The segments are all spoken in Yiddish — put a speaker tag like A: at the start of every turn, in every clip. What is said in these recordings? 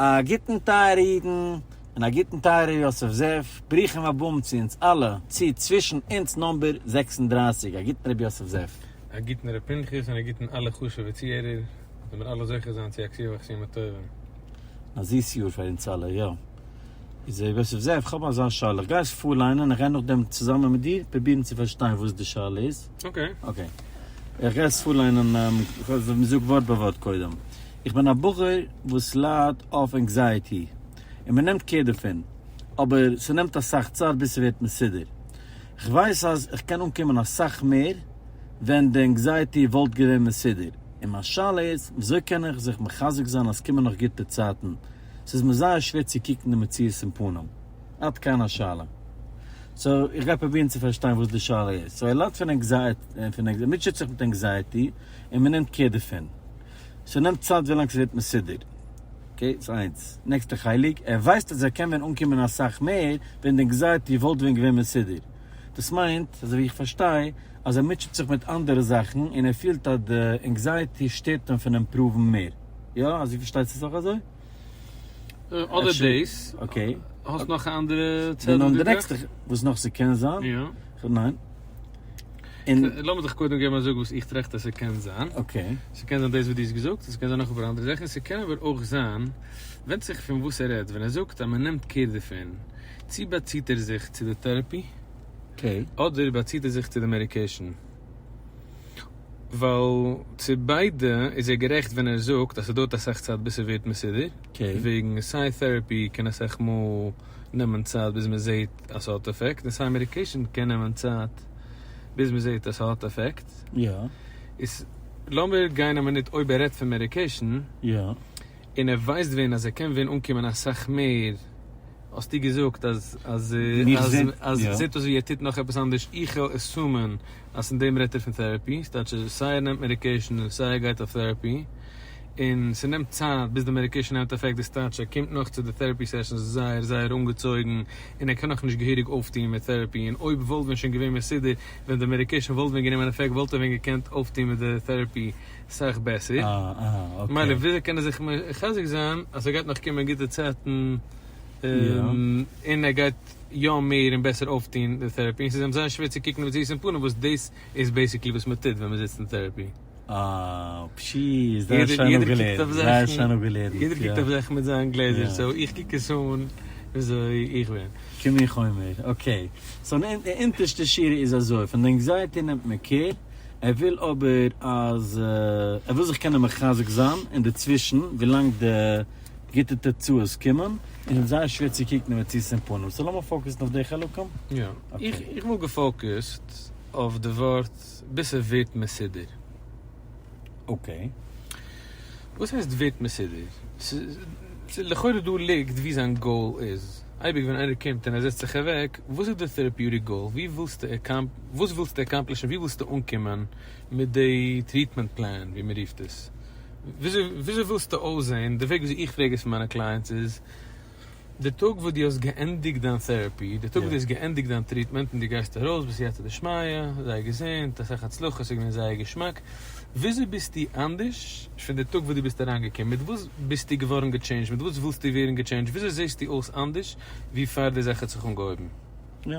A: א גוטן טייערע אידן, און א גוטן טייערער יוסף זאב, ברוכים הבאים צו אונז אלע, צו צווישן אונז number 36, א גוטן רבי יוסף זאב.
B: א גוטן ר' פנחס און א גוטן אלע חשוב'ע צוהערער, זאל מיר אלע זוכה זיין צו א כתיבה וחתימה טובה.
A: א זיס יאר פאר אונז אלע, יא. איז ר' יוסף זאב, כ'האב אזא שאלה, כ'גיי עס פארליינען און כ'גיי נאכדעם צוזאמען מיט דיר פרובירן צו פארשטיין וואס די שאלה איז.
B: okay.
A: okay. איך גיי עס פארליינען, מ'זאגט ווארט ביי ווארט קודם. איך בין א בחור וואס ליידט אויף anxiety, און מ'נעמט care דערפון, אבער ס'נעמט אסאך צייט ביז ס'ווערט מסודר. כ'ווייס אז כ'קען אנקומען אסאך מער ווען די anxiety וואלט געווען מסודר, און מיין שאלה איז וויאזוי קען איך זיך מחזק זיין אז ס'קומען נאך גוטע צייטן? ס'איז מיר זייער שווער צו קוקן די מציאות אין פנים. עד כאן השאלה. so איך גיי פרובירן צו פארשטיין וואס די שאלה איז. so ער ליידט פון anxiety, ער מוטשעט זיך מיט anxiety, און מ'נעמט care דערפון. ס'נעמט צייט ווילאנג ס'ווערט מסודר. okay, ס'איז איינס. נעקסטע חלק, ער ווייסט אז ער קען ווען אנקומען אסאך מער ווען די anxiety וואלט ווען געווען מסודר. דאס מיינט, אזוי ווי איך פארשטיי, אז ער מוטשעט זיך מיט אנדערע זאכן און ער פילט אז די anxiety שטערט אים פון improve ן מער. יא? אזוי פארשטייסטו עס אויך אזוי?
B: אדער דאס.
A: okay.
B: האסט נאך א אנדערע צד וואס דו טראכסט?
A: וואס נאך ס'קען זיין?
B: יא.
A: ניין.
B: און לאמיר דיך קודם געבן א זאג וואס איך טראכט אז ס'קען זיין.
A: okay.
B: ס'קען זיין דאס וואס דו האסט געזאגט, און ס'קען זיין נאך אפאר אנדערע זאכן, ס'קען אבער אויך זיין, ווענדט זיך פון וואס ער רעדט, ווען ער זאגט אז מ'נעמט care דערפון, צו באציט ער זיך צו די therapy, אדער באציט ער זיך צו די medication. ווייל צו ביידע איז ער גערעכט ווען ער זאגט אז ס'דויערט אסאך צייט ביז ס'ווערט מסודר, וועגן סיי therapy קען אסאך מאל נעמען צייט ביז מ'זעהט אז ס'האט עפעקט, און סיי medication קען נעמען צייט ביז מ'זעהט אז ס'האט עפעקט. איז לאמיר גיין א מינוט אויב ער רעדט פון medication, און ער ווייסט ווען אז ער קען ווען אנקומען אסאך מער, האסטו געזאגט אז אז אז זעט אויס ווי ער טוט נאך עפעס אנדערש, איך וועל assume ען אז אין דעם רעדט ער פון therapy, ס'טייטש אז סיי ער נעמט medication און סיי ער גייט אויף therapy, און ס'נעמט צייט ביז די medication נעמט עפעקט, דאס טייטש ער קומט נאך צו די therapy sessions זייער זייער אנגעצויגן און ער קען נאכנישט געהעריג אויפטוהן מיט therapy, און אויב וואלט ווען שוין געווען מסודר ווען די medication וואלט ווען גענומען עפעקט וואלט ער ווען געקענט אויפטוהן מיט די therapy סאך בעסער. מילא וויאזוי קען ער זיך מחזק זיין אז ס'גייט נאך קומען גוטע צייטן און ער גייט יא מער און בעסער אויפטוהן די therapy, און ס'איז אים זייער שווער צו קוקן די מציאות אין פנים וואס דאס איז basically וואס מ'טוט ווען מ'זיצט אין therapy.
A: אה, פשי, זייער שיין אפגעלערנט, זייער שיין אפגעלערנט,
B: יעדער קוקט אויף זאכן מיט זיין גלעזער, so איך קוק עס אן וויאזוי איך בין.
A: כמי חומר, okay. so די אונטערשטע שורה איז אזוי, פון די anxiety נעמט מען care, ער וויל אבער אז, ער וויל זיך קענען מחזק זיין אינדערצווישן ווילאנג די גוטע תוצאות קומען, און ס'איז זייער שווער צו קוקן די מציאות אין פנים, so לאמיר focus ן אויף די חלקים.
B: יא, איך וואלט גע focus ט אויף די ווארט ביז ס'ווערט מסודר.
A: okay.
B: וואס הייסט ווערט מסודר? ס'איז לכאורה דא ליגט ווי זיין goal איז. אייביג ווען איינער קומט און ער זעצט זיך אוועק, וואס איז די therapeutic goal? ווי ווילסטו וואס ווילסטו accomplish ן? ווי ווילסטו אנקומען מיט די treatment plan ווי מ'רופט עס? וויאזוי ווילסטו אויסזען? די וועג וויאזוי איך פרעג עס פון מיינע clients איז, די טאג וואס דו האסט געענדיגט דיין therapy, די טאג וואס דו האסט געענדיגט דיין treatment און דו גייסט ארויס בסייעתא דשמיא, זיי געזונט, אסאך הצלחה, ס'איז געווען זייער געשמאק, וויאזוי ביסטו אנדערש פון די טאג וואס דו ביסט אריינגעקומען? מיט וואס ביסטו געווארן גע change ט? מיט וואס ווילסטו ווערן גע change ט? וויאזוי זעסטו אויס אנדערש ווי פאר די זאך האט זיך אנגעהויבן?
A: יא.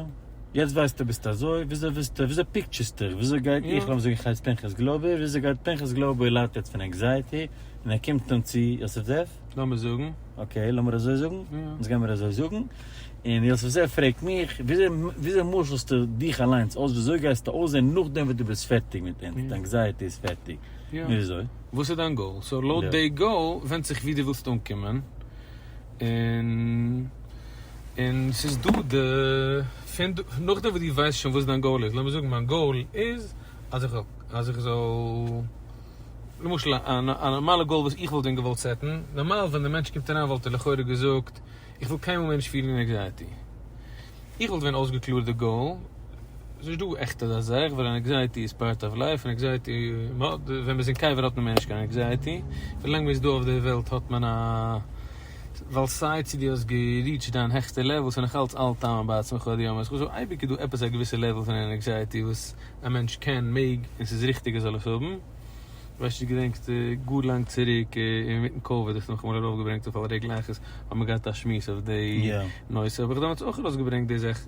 A: יעצט ווייסטו ביסט אזוי, וויאזוי ווילסטו, וויאזוי picture סטו דיך, וויאזוי גייט, איך לאמיר זאגן איך הייס פנחס גלויבער, וויאזוי גייט פנחס גלויבער ליידט יעצט פון anxiety, און ער קומט אן צו יוסף זאב?
B: לאמיר זאגן.
A: okay, לאמיר אזוי זאגן, אונז גיימיר אזוי זאגן, און יוסף זאב פרעגט מיך, וויאזוי משל'סטו דיך אליינס אויס, וויאזוי גייסטו אויסזען נאכדעם וואס דו ביסט פערטיג מיט אונז, די anxiety איז פערטיג, וויאזוי?
B: וואס איז דיין goal? so לויט די goal ווענדט זיך ווי דו ווילסט אנקומען, און און ס'איז דא די פון נאכדעם וואס דו ווייסט שוין וואס דיין goal איז, לאמיר זאגן מיין goal איז אז איך אז איך זאל למשל א נארמאלע goal וואס איך וואלט ווען געוואלט set ן, נארמאל ווען די מענטש קומט אריין וואלט ער לכאורה געזאגט איך וויל קיינמאל מער נישט פילן anxiety. איך וואלט ווען אויסגעקלארט די goal, ס'איז נישט דא עכט אזא זאך, ווייל anxiety איז part of life, און anxiety, ווען מ'איז אין קבר האט מען מער נישט קיין anxiety, ווילאנג מ'איז דא אויף די וועלט האט מען א, ווייל סיי צו דו האסט גע reach ט דיין העכסטע level, ס'איז נאך אלץ אל תאמין בעצמך עד יום מותך, so אייביג איז דא עפעס א געוויסע level פון anxiety וואס א מענטש קען, מעג, און ס'איז ריכטיג ער זאל עס האבן. כ'ווייס נישט צו געדענקסט גאר לאנג צוריק אינמיטן קאוויד האסטו מיך אמאל ארויפגעברענגט אויף על רגל אחת האבן מיר געהאט א שמועס אויף די נושא האב איך דעמאלטס אויך ארויסגעברענגט די זאך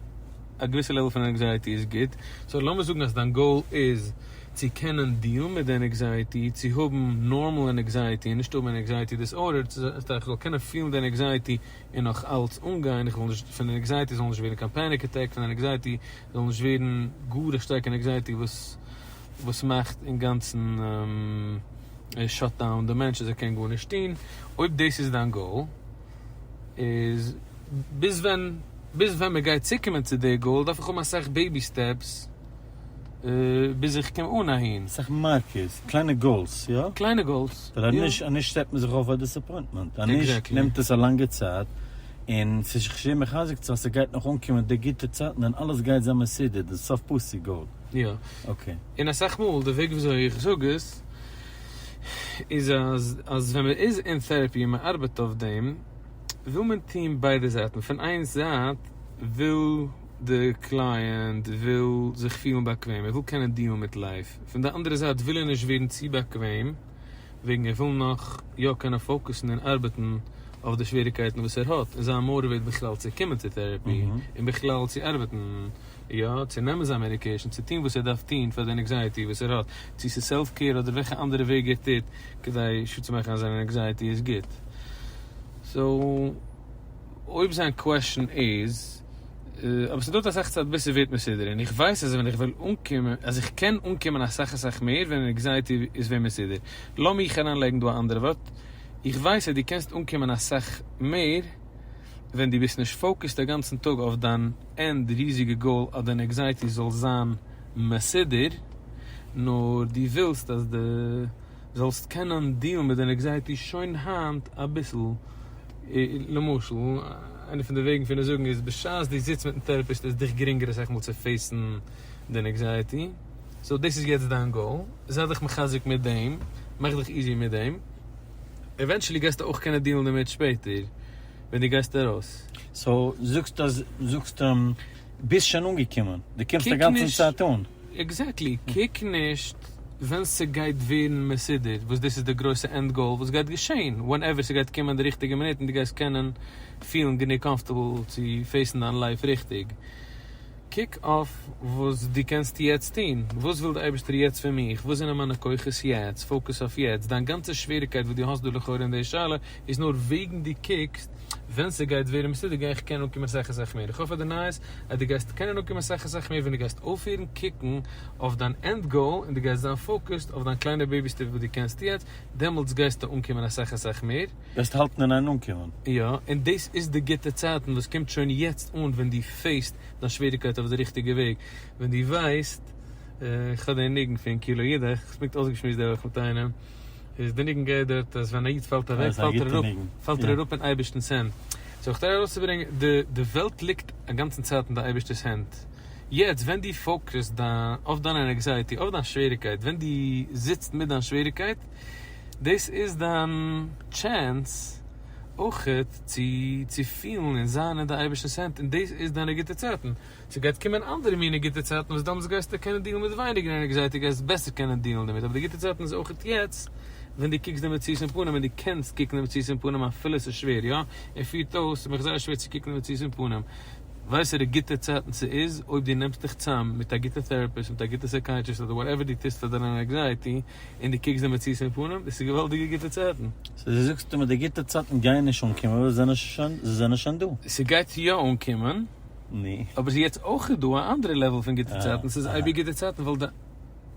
B: א געוויסע level פון anxiety איז גוט, so לאמיר זאגן אז דיין goal איז צו קענען deal ן מיט די anxiety, צו האבן normal anxiety און נישט האבן אן anxiety disorder, צו איך זאל קענען פילן די anxiety און נאך אלץ אנגיין, איך וויל נישט פון anxiety זאל נישט ווערן קיין panic attack, פון anxiety זאל נישט ווערן גאר א שטארקע anxiety וואס וואס מאכט אינגאנצן shut down די מענטש אז ער קען גארנישט טון, אויב דאס איז דיין goal איז ביז ווען ביז ווען מען גייט צוקומען צו די goal דארף איך האבן אסאך baby steps ביז איך קום אן אהין.
A: אסאך markers, קליינע goals, יא?
B: קליינע goals,
A: יא. ווייל אז נישט שטעלט מען זיך אויף א disappointment, אז נישט נעמט עס א לאנגע צייט, און ס'איז שווער מחזק צו זיין אז ס'גייט נאך אנקומען די גוטע צייטן און אלעס גייט זיין מסודר, די סוף פסוק goal.
B: יא.
A: okay.
B: און אסאך מאל די וועג וויאזוי איך זאג עס איז אז אז ווען מען איז אין therapy און מען ארבעט אויף דעם וויל מען טון ביידע זייטן, פון איין זייט וויל די client וויל זיך פילן באקוועם, ער וויל קענען deal ן מיט life, פון די אנדערע זייט וויל ער נישט ווערן צו באקוועם וועגן ער וויל נאך יא קענען focus ן און ארבעטן אויף די שוועריקייטן וואס ער האט און זיין motivated בכלל צו קומען צו therapy און בכלל צו ארבעטן. יא, צו נעמען זיין medication, צו טון וואס ער דארף טון פאר די anxiety וואס ער האט, צו ס'איז self care אדער וועלכע אנדערע וועג ער טוט כדי sure צו מאכן אז זיין anxiety איז גוט. so, אויב זיין question איז, אבער ס'דויערט אסאך צייט ביז ס'ווערט מסודר, און איך ווייס אז ווען איך וועל אנקומען, אז איך קען אנקומען אסאך אסאך מער ווען anxiety איז ווען מסודר. לאמיך אריינלייגן דא א אנדערע ווארט, איך ווייס אז דו קענסט אנקומען אסאך מער ווען דו ביסט נישט focused אגאנצן טאג אויף דיין end ריזיגע goal אז דיין anxiety זאל זיין מסודר, נאר דו ווילסט אז דו זאלסט קענען deal ן מיט דיין anxiety שוין היינט אביסל, למשל, איינע פון די וועגן פון עס זאגן איז בשעת דו זיצט מיטן therapist איז דיך גרינגער אסאך מאל צו face ן דיין anxiety, so דאס איז יעצט דיין goal, זיי דיך מחזק מיט דעם, מאך דיך easy מיט דעם, eventually גייסטו אויך קענען deal ן דערמיט שפעטער. ווען דו גייסט ארויס.
A: so זאגסט אז זאגסט ביסט שוין אנגעקומען, דו קומסט א גאנצן צייט אן.
B: exactly, קוק נישט ווען ס'גייט ווערן מסודר, וואס דאס איז די גרויסע end goal וואס גייט געשען whenever ס'גייט קומען די ריכטיגע מינוט און דו גייסט קענען פילן גענוג comfortable צו face ן דיין life ריכטיג. קוק אויף וואס דו קענסט יעצט טון, וואס וויל די אייבערשטער יעצט פון מיך, וואס זענען מיינע כוחות יעצט, focus אויף יעצט, דיין גאנצע שוועריגקייט וואס דו האסט דא לכאורה אין די שאלה איז נאר וועגן דו קוקסט ווען ס'גייט ווערן מסודר גיי איך קענען אנקומען אסאך אסאך מער, איך האף פאר די נייעס אז דו גייסט קענען אנקומען אסאך אסאך מער ווען דו גייסט אויפהערן קוקן אויף דיין end goal און דו גייסט זיין focused אויף דיין קליינע baby step וואס דו קענסט יעצט, דעמאלטס גייסטו אנקומען אסאך אסאך מער.
A: גייסט האלטן אין איין אנקומען.
B: יא, און דאס איז די גוטע צייטן וואס קומט שוין יעצט אן ווען דו face ט דיין שוועריקייט אויף די ריכטיגע וועג, ווען דו ווייסט, איך האב די ניגון פון כי לא ידח, כ'האב עס פונקט אויסגעשמועסט די וואך מיט איינעם, איז די ניגון גייט דארט אז ווען א איד פאלט אוועק פאלט ער אראפ, פאלט ער אראפ אין אייבערשטנ'ס הענט. so איך try ארויסצוברענגען, די די וועלט ליגט א גאנצן צייט אין די אייבערשטער'ס הענט. יעצט ווען דו focus ט דיין אויף דיין anxiety, אויף דיין שוועריקייט, ווען דו זיצט מיט דיין שוועריקייט, דאס איז דיין chance אויכעט צו צו פילן און זיין אין די אייבערשטנ'ס הענט, און דאס איז דיינע גוטע צייטן. ס'גייט קומען אנדערע מיני גוטע צייטן וואס דאמאלס גייסטו קענען deal ן מיט ווייניגער anxiety, גייסט בעסער קענען deal ן דערמיט, אבער די גוטע צייטן איז אויכעט יעצט ווען דו קוקסט די מציאות אין פנים און דו קענסט קוקן די מציאות אין פנים אפילו ס'איז שווער, יא, ער פירט אויס, ס'איז מיך זייער שווער צו קוקן די מציאות אין פנים, וואסערע גוטע צייטן ס'איז אויב דו נעמסט דיך צאם מיט א גוטע therapist, מיט א גוטע psychiatrist אדער whatever דו טוסט פאר דיין anxiety, און דו קוקסט די מציאות אין פנים, דאס איז געוואלדיגע גוטע צייטן.
A: so דו זאגסט מיר די גוטע צייטן גייען נישט אנקומען ווייל זיי זענען שוין דא.
B: ס'גייט יא אנקומען, אבער ס'איז יעצט אויך דא א אנדערע level פון גוטע צייטן, ס'איז אייביג גוטע צייטן ווייל די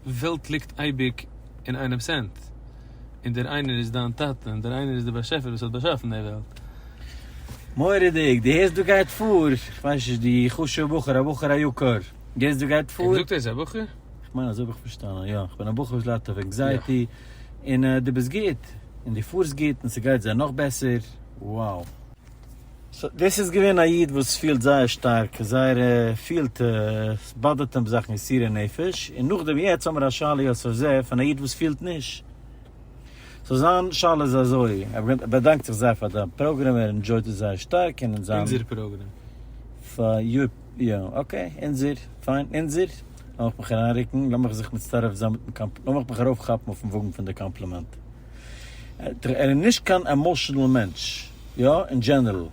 B: וועלט ליגט אייביג אין איינעמ'ס הענט, און דער איינער איז דיין טאטע, און דער איינער איז דער באשעפער וואס האט באשאפן די וועלט.
A: מורא'דיג! דו הערסט דא גייט פאר? כ'ווייס נישט, דו חשוב'ע בחור, א בחור א יקר, דו הערסט דא גייט פאר?
B: ער האט געזאגט ער איז א בחור?
A: כ'מיין אזוי האב איך פארשטאנען, יא, כ'בין א בחור וואס ליידט אויף anxiety, און דו ביסט גוט, און דו פארסט גוט, און ס'גייט זיי נאך בעסער, wow. so דאס איז געווען א איד וואס פילט זייער שטארק, זייער פילט, עס bother ט אים זאכן יסורי נפש, און נאכדעם יעצט האמיר א שאלה יוסף זאב פון א איד וואס פילט נישט. so זיין שאלה איז אזוי, ער באדאנקט זיך זייער פאר דיין פראגרעם, ער enjoy ט עס זייער שטארק, און זיין.
B: אונזער פראגרעם.
A: פאר יור, יא, okay, אונזער, פיין, אונזער. לאמיך מיך אריינרוקן, לאמיך זיך מצטרף זיין מיטן קאמפ, לאמיך מיך ארויפכאפן אויפן וואגן פון די קאמפלימענט. ער איז נישט קיין emotional מענטש, יא, אין general.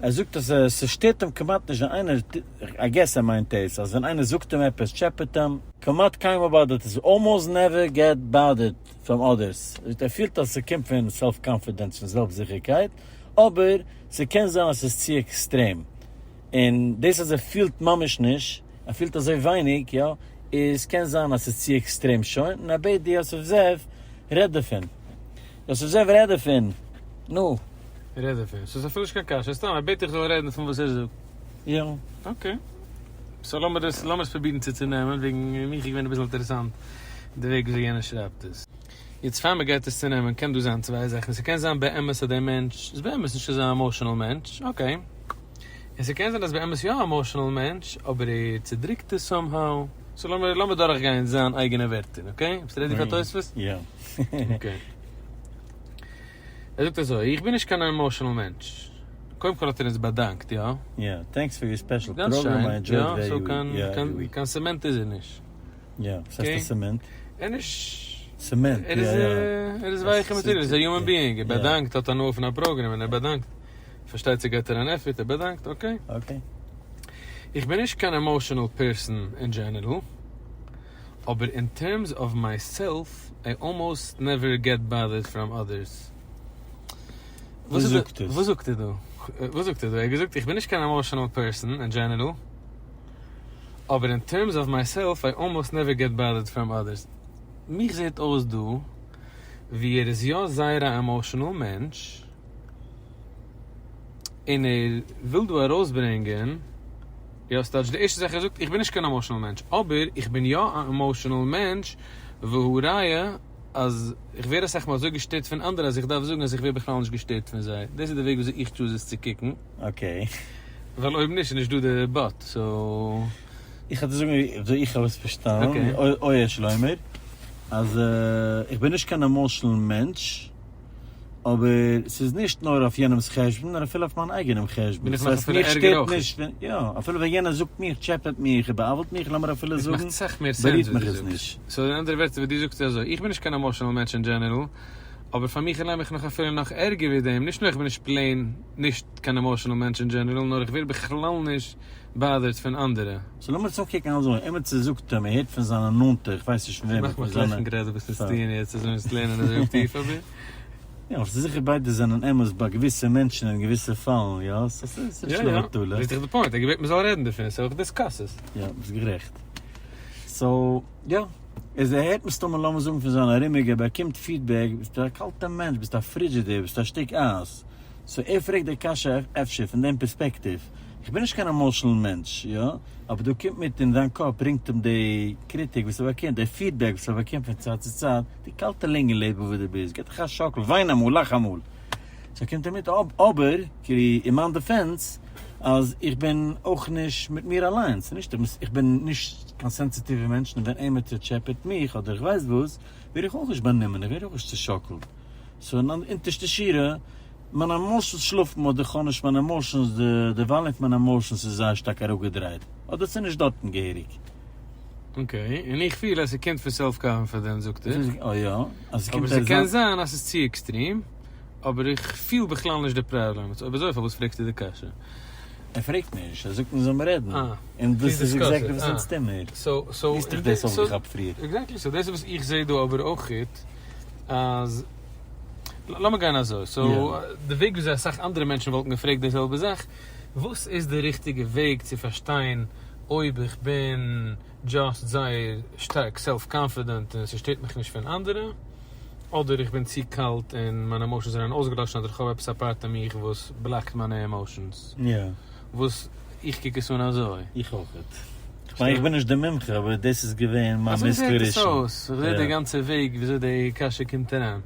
A: ער זאגט אז ס'שטערט אים כמעט נישט ווען איינער, I guess ער מיינט דאס, אז ווען איינער זאגט אים עפעס, טשעפעט אים, כמעט קיינמאל באדערט עס, almost never get bothered from others, ער פילט אז ס'קומט פון self confidence, פון זעלבסט זיכערקייט, אבער ס'קען זיין אז ס'איז צו עקסטרעם, און דאס אז ער פילט ממש נישט, ער פילט אזוי ווייניג, יא, איז קען זיין אז ס'איז צו עקסטרעם שוין, און ער בעט די יוסף זאב, רעד דערפון. יוסף זאב רעד דערפון! נו.
B: רעד דערפון. ס'איז אפילו נישט קיין קשיא, סתם ער בעט איך זאל רעדן פון וואס ער זאגט.
A: יא.
B: okay. so לאמיר דאס, לאמיר עס פרובירן צו צונעמען, וועגן מיך איז געווען אביסל אינטערעסאנט די וועג וויאזוי יענער שרייבט עס. יעצט פאר מ'גייט עס צונעמען קען דא זיין צוויי זאכן, ס'קען זיין באמת אז דער מענטש איז באמת נישט אזא emotional מענטש, okay. און ס'קען זיין אז באמת יא א emotional מענטש, אבער ער צודריקט עס somehow. so לאמיר לאמיר דורכגיין זיין אייגענע ווערטער, okay? ביסט ready פאר תוספות?
A: יא.
B: okay. ער זאגט אזוי, איך בין נישט קיין emotional מענטש. קודם כל האט ער אונז באדאנקט, יא?
A: יא, thanks פאר your special program, I enjoy it very week.
B: יא, קיין cement איז ער נישט.
A: יא, וואס הייסט א cement?
B: ער איז נישט.
A: cement, יא יא.
B: ער איז ווייכע מאטעריאל, ער איז א human being, ער באדאנקט, האט הנאה פון א program און ער באדאנקט. פארשטייט זיך געט ער אן effort, ער באדאנקט, okay.
A: okay.
B: איך בין נישט קיין emotional person אין general, אבער אין terms of myself, I almost never get bothered from others.
A: וואס זאגט עס?
B: וואס זאגט ער דא? וואס זאגט ער דא? ער האט געזאגט איך בין נישט קיין emotional person אין general, אבער אין terms of myself I almost never get bothered from others. מיך זעט אויס דא ווי ער איז יא זייער א emotional מענטש, און ער וויל דא ארויסברענגען, יא ס'טייטש די ערשטע זאך ער זאגט איך בין נישט קיין emotional מענטש, אבער איך בין יא א emotional מענטש, והא ראיה אז איך ווער אסאך מאל אזוי געשטערט פון אנדערע אז איך דארף זאגן אז איך ווער בכלל נישט געשטערט פון זיי, דאס איז די וועג וויאזוי איך choose עס צו קוקן.
A: okay.
B: ווייל אויב נישט איז נישט דא די but, so.
A: איך וועל דיר זאגן וויאזוי איך האב עס פארשטאנען, או יש לומר, אז איך בין נישט קיין emotional מענטש, אבער ס'איז נישט נאר אויף יענעמ'ס חשבון, נאר אפילו אויף מיין אייגענעם חשבון.
B: בין איך נאך אפילו ערגער אויך.
A: נישט ווען, יא, אפילו ווען יענער זאגט מיך, טשעפעט מיך, בא'עוול'ט מיך, לאמיר אפילו זאגן,
B: עס מאכט סאך מער sense
A: בארירט
B: ווי
A: מיך
B: דו
A: עס
B: זאגסט.
A: נישט.
B: so אין אנדערע ווערטער ווי דו זאגסט איז אזוי, איך בין נישט קיין emotional מענטש אין general, אבער פאר מיך אליין בין איך נאך אפילו נאך ערגער ווי דעם, נישט נאר איך בין נישט plain נישט קיין emotional מענטש אין general, נאר איך ווער בכלל נישט bothered פון אנדערע.
A: so לאמיר עס אנקוקן אזוי, עמיצער זאגט אים, ער הערט פון זיינע נאנטע, איך ווייס נישט פון וועם,
B: מאך מיך לאכן גראדע וואס אונז טוען יעצט אזוי אונז לערנען אזוי טיף אבער.
A: יא, אבער ס'איז זיכער ביידע זענען אמת ביי געוויסע מענטשן אין געוויסע פאלן, יא? so ס'איז נישט לבטלה.
B: דאס איז דאך די point, ער געבעט מ'זאל רעדן דערפון, so איך discuss עס.
A: יא, ביסט גערעכט. so, יא. איז ער הערט מסתמא לאמיר זאגן פון זיינע ארומיגע, ער באקומט feedback, ביסט א קאלטע מענטש, ביסט א פרידזשידער, ביסט א שטיק אייז. so ער פרעגט די קשיא אפשר פון דעם פערספעקטיוו, איך בין נישט קיין emotional מענטש, יא, אבער דא קומט מיט אין זיין קאפ רינגט אים די קריטיק וואס ער באקומט, די feedback וואס ער באקומט פון צייט צו צייט, די קאלטע לונגען לעבער וואס דו ביסט, גיב דיך א שאקל, וויין אמאל, לאך אמאל. so קומט ער מיט אבער, כאילו אין מיין defense, אז איך בין אויך נישט מיט מיר אליינס, נישט איך בין נישט קיין סענסיטיווע מענטש און ווען עימיצער טשעפעט מיך אדער איך ווייס וואס, ווער איך אויך נישט באנומען, איך ווער אויך נישט צושאקלט. so אין אונטערשטע שורה, מיין emotions שלאפן אדער כ'האב נישט מיינע emotions, די volume פון מיינע emotions איז זייער שטארק אראפגעדרייט, אדער ס'איז נישט דארטן געהעריג.
B: okay, און איך פיל אז ס'קומט פון self confidence זאגט ער.
A: אה יא, אז ס'קומט
B: אבער ס'קען זיין אז ס'איז צו עקסטרים, אבער איך פיל בכלל נישט די פראבלעם, אויב אזוי פארוואס פרעגסטו די קשיא?
A: ער פרעגט נישט, ער זאגט מיר זאל מען רעדן, און דאס איז exactly וואס אונז טוהן מיר. דו האסט דאך דאס אויפגעכאפט פריער.
B: exactly, so דאס איז וואס איך זעה דא אבער אויכעט, אז לאמיר גיין אזוי, so די וועג וויאזוי אסאך אנדערע מענטשן וואלטן געפרעגט די זעלבע זאך, וואס איז די ריכטיגע וועג צו פארשטיין אויב איך בין just זייער שטארק self confident און ס'שטערט מיך נישט פון אנדערע, אדער איך בין צו קאלט און מיינע emotions זענען אויסגעלאשן אדער איך האב עפעס א part אין מיך וואס block ט מיינע emotions. וואס איך קוק עס אן אזוי.
A: איך אויכעט. כ'מיין איך בין נישט די מומחה אבער דאס איז געווען מיין
B: אזוי
A: מושכל
B: זעט עס
A: ראשון.
B: אויס, איך זע די גאנצע וועג וויאזוי די קשיא קומט אריין.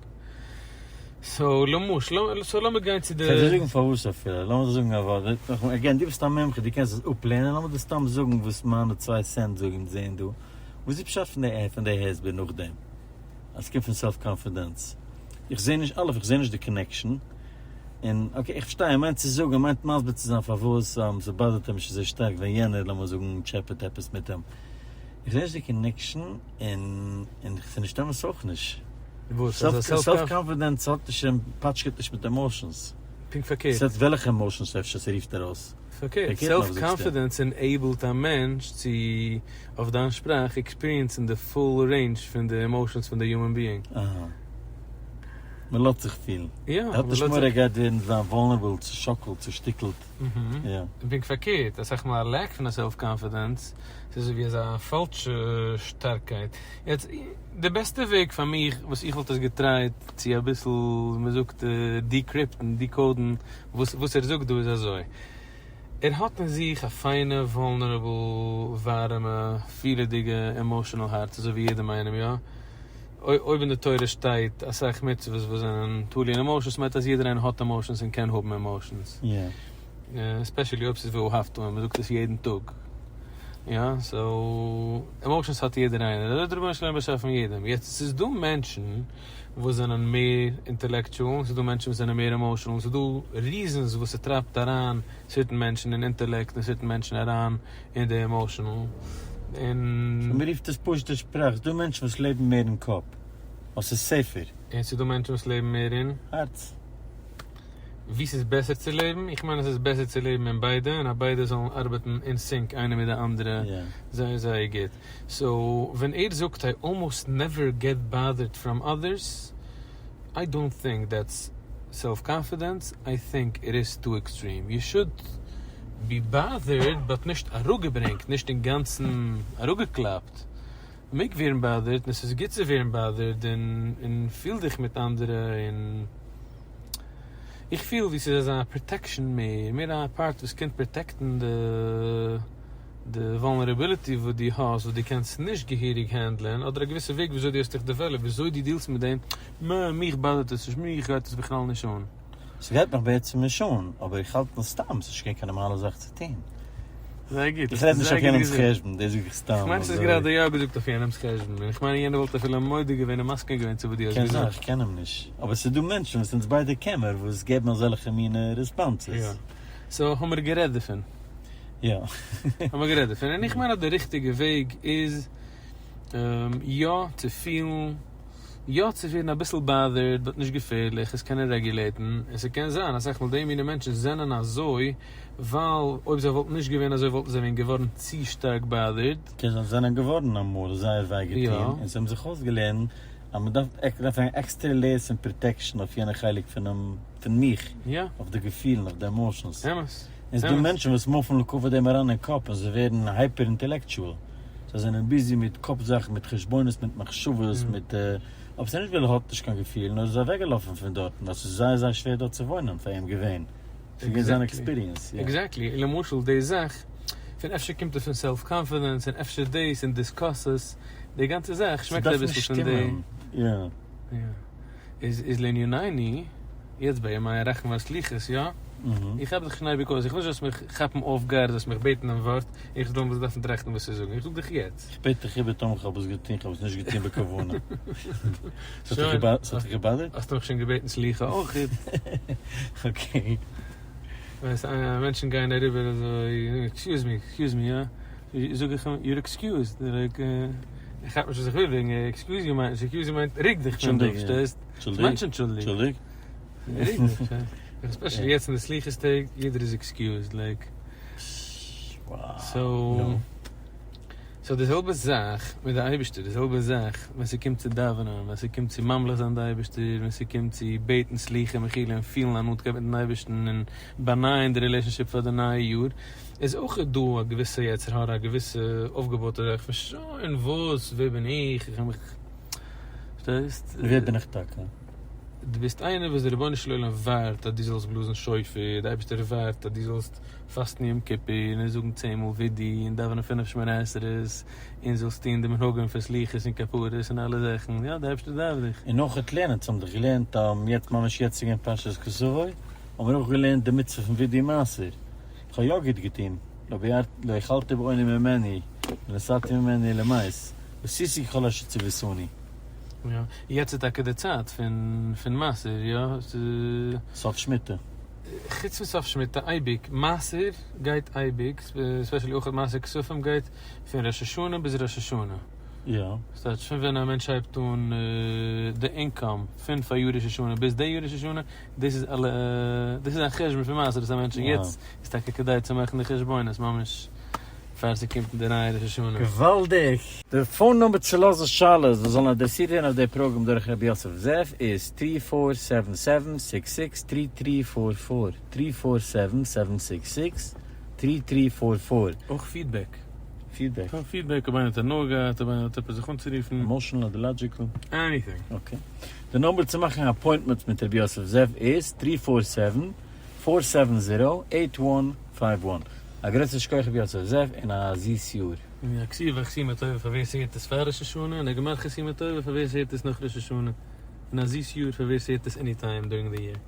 B: so למשל, so לאמיר גיין צו די.
A: כ'וועל דיר זאגן פארוואס אפילו, לאמיר דיר זאגן א ווארט, again דו ביסט א מומחה דו קענסט עס אפלערנען, לאמיר דיר סתם זאגן וואס מיינע צוויי cent זאגן זעהן דא, וואס איז פשט פון די פון די הסבר נאכדעם? אז ס'קומט פון self confidence. איך זע נישט, א' איך זע נישט די connection, און okay איך פארשטיי ער מיינט צו זאגן, ער מיינט מסביר צו זיין פארוואס ס'באדערט אים נישט אזוי שטארק ווען יענער לאמיר זאגן טשעפעט עפעס מיט אים. איך זעה נישט די connection און און ס'איז נישט אמת אויך נישט.
B: וואס? אז א
A: self confidence האט נישט און פאטשקעט נישט מיט emotions.
B: פונקט פארקערט.
A: ס'האט וועלכע emotions אפשר ס'רופט ארויס?
B: פארקערט, self confidence enable ט א מענטש צו, אויף דיין שפראך, experience ן די full range פון די emotions פון די human being.
A: אהא. מ'לאזט זיך פילן.
B: יא.
A: ער האט נישט מורא ער גייט ווערן זיין vulnerable, צושאקלט, צושטיקלט. יא.
B: און פונקט פארקערט, אסאך מאל א lack פון א self confidence, ס'איז אזוי ווי אזא פאלשע שטארקייט. יעצט, די בעסטע וועג פאר מיך וואס איך וואלט עס געטרייט צו אביסל, ווי מ'זאגט, decrypt ן, decode ן, וואס וואס ער זאגט דא איז אזוי. ער האט אין זיך א פיינע, vulnerable, ווארעמע, פילעדיגע, emotional הארץ, אזוי ווי יעדעם איינעם, יא? אויב אין די תורה שטייט אסאך מצוות וואס זענען תלוי אין emotions, מיינט אז יעדער איינער האט emotions און קען האבן emotions. Especially אויב ס'איז ואהבת און מ'זאגט עס יעדן טאג. יא, so emotions האט יעדער איינער. אזוי האט דער רבונו של עולם באשאפן יעדעם. יעצט, ס'איז דא מענטשן וואס זענען מער intellectual, ס'איז דא מענטשן וואס זענען מער emotional, ס'איז דא reasons וואס ס'טרייבט אריין certain מענטשן אין intellect און certain מענטשן אריין אין די emotional. און.
A: מ'רופט עס פשוט'ע שפראך, ס'דא מענטשן וואס לעבן מער אין קאפ, ווייל ס'איז safer.
B: און ס'איז דא מענטשן וואס לעבן מער אין.
A: הארץ.
B: וואו ס'איז בעסער צו לעבן? איך מיין אז ס'איז בעסער צו לעבן אין ביידע, און אז ביידע זאלן ארבעטן אין sync איינע מיט די אנדערע זייער זייער גוט. So ווען ער זאגט I almost never get bothered from others, I don't think that's self confidence, I think it is too extreme. You should be bothered but נישט אראפגעברענגט, נישט אינגאנצן אראפגעקלאפט. מעג ווערן bothered און עס איז גוט צו ווערן bothered און פיל דיך מיט אנדערע און איך פיל ווי ס'איז אזא protection מער, מער א part וואס קען protect ן די די vulnerability וואס דו האסט וואס דו קענסט נישט געהעריג handle ען אדער א געוויסע וועג וויאזוי דו האסט דיך developed וויאזוי דו deal סט מיט דעם, מע, מיך bother ט עס נישט, מיך גייט עס בכלל נישט אן.
A: ס'גייט מיך בעצם נישט אן, אבער איך האלט נאר סתם, ס'איז נישט געווען קיין נארמאלע זאך צו טון.
B: זייער גוט,
A: איך רעד נישט אויף יענעמ'ס חשבון, דאס זאג איך סתם.
B: איך מיין ס'איז גראדע יא געזאגט אויף יענעמ'ס חשבון, און איך מיין יענער וואלט אפילו מודה געווען און מסכים געווען צו וואס דו האסט
A: קען זיין,
B: געזאגט.
A: איך קען אים נישט. אבער ס'איז דא מענטשן וואס אונז ביידע קען מיר וואס געבן אזעלכע מינע responses.
B: יא. So האמיר גערעדט דערפון.
A: יא.
B: האמיר גערעדט דערפון, און איך מיין אז די ריכטיגע וועג איז יא צו פילן. יא צו ווערן אביסל bothered but נישט געפערליך, עס קענען regulate ן, און ס'קען זיין אסאך מאל די מינע מענטשן זענען אזוי ווייל אויב זיי וואלטן נישט געווען אזוי וואלטן זיי ווען געווארן צו שטארק bothered.
A: קען זיין זיי זענען געווארן אמאל זייער וויי געטון און זיי האבן זיך אויסגעלערנט אז מען דארף אן עקסטערע layers פון protection אויף יענע חלק פונעם פון מיך, אויף די געפילן, אויף די emotions.
B: אמת.
A: און ס'איז דא מענטשן וואס מופן לכבוד דעם אריין אין קאפ און זיי ווערן hyper intellectual. זיי זענען busy מיט קאפ זאכן, מיט חשבונות, מיט מחשבות, מיט. אבער ס'איז נישט ווייל ער האט נישט קיין געפילן, נאר ער איז אוועקגעלאפן פון דארטן ווייל ס'איז זייער זייער שווער דארט צו וואוינען פאר אים געווען. ס'איז געווען זיין experience.
B: Exactly. און למשל די זאך פון אפשר קומט עס פון self confidence און אפשר דאס און discuss עס, די גאנצע זאך שמעקט אביסל פון די.
A: יא.
B: יא. איז איז לענינינו, יעצט ביי ימי הרחמים והסליחות, יא? איך כאפ דיך שוין אייביג אויס, איך וויל נישט זאלסט מיך כאפן off guard, זאלסט מיך בעטן דעם ווארט, איך זאל דאן דארפן טראכטן וואס צו זאגן, איך זאג דיך יעצט.
A: איך בעט דיך איבער טאמער כ'האב עס געטון, כ'האב עס נישט געטון בכוונה. ס'האט דיך גע bother ט?
B: האסט מיך שוין געבעטן סליחה אויך.
A: Okay.
B: ווייסט מענטשן גייען אריבער אזוי, excuse me, excuse me, יא? זאג איך אים, you're excused, like, איך כאפ נישט וואס איך וויל וועגן excuse you מיינט נישט, excuse you מיינט רוק דיך פון דא, פארשטייסט? ס'מיינט שוין אנטשולדיג.
A: אנטשולדיג.
B: רוק דיך, פארשטייסט? Especially יעצט אין די סליחות טעג, יעדער איז excused, like. So, so די זעלבע זאך מיט די אייבערשטער, די זעלבע זאך ווען ס'קומט צו דאווענען, ווען ס'קומט צו ממליך זיין די אייבערשטער, ווען ס'קומט צו בעטן סליחה מחילה און פילן א נאנטקייט מיטן אייבערשטן און באנייען די relationship פאר די נייע יאר, איז אויך דא א געוויסע יצר הרע, א געוויסע אויפגעבויטע זאך פון שוין וואס, ווער בין איך, איך האב מיך, פארשטייסט?
A: ווער בין איך טאקע?
B: דו ביסט איינער וואס דער רבונו של עולם ווארט אז דו זאלסט בלאזן שופר, דער אייבערשטער ווארט אז דו זאלסט פאסטן יום כיפור און זאגן צען מאל וידוי און דאווענען פינף שמונה עשרה'ס און זאלסט טון די מנהגים פון סליחות און כפרות און אלע זאכן, יא דער אייבערשטער דארף דיך.
A: און נאך האט לערנען, צו האבן דיך געלערנט יעצט ממש יעצט אין פרשת כי תבוא, האבן מיר אויך געלערנט די מצוה פון וידוי מעשר, איך האב יא גוט געטון, לא ביארתי לא אכלתי בעוני ממני, ונשאתי ממני למעש, ועשיתי ככל אשר ציוויתני.
B: יא, יעצט איז טאקע די צייט פון פון מעשר, יא?
A: סוף שמיטה.
B: חוץ פון סוף שמיטה אייביג, מעשר גייט אייביג, especially אויך מעשר כספים גייט פון ראש השנה ביז ראש השנה.
A: יא.
B: ס'טייטש פון ווען א מענטש הייבט אן די income פון פאריאר ראש השנה ביז די יאר ראש השנה, דאס איז אלע, דאס איז א חשבון פון מעשר וואס א מענטש, יעצט איז טאקע כדאי צו מאכן די חשבונות ממש פאר ס'קומט די נייע ראש השנה.
A: געוואלדיג! די phone number צו לאזן שאלות וואס זאלן אדרעסירט ווערן אויף די פראגראם דורך רבי יוסף זאב איז three four seven seven six six three three four four, three four seven seven six six three three four four.
B: אויך feedback.
A: Feedback.
B: קיין feedback, אויב איינער האט הנאה געהאט, אויב איינער האט עפעס זיך אנצורופן.
A: Emotional אדער logical.
B: Anything.
A: Okay. די number צו מאכן appointments מיט רבי יוסף זאב איז three four seven four seven zero eight one five one. א גרויסע שכוח רבי יוסף זאב און א זיס יאר.
B: און א כתיבה וחתימה טובה פאר ווער ס'הערט עס פאר ראש השנה, און א גמר חתימה טובה פאר ווער ס'הערט עס נאך ראש השנה, און א זיס יאר פאר ווער ס'הערט עס anytime during the year.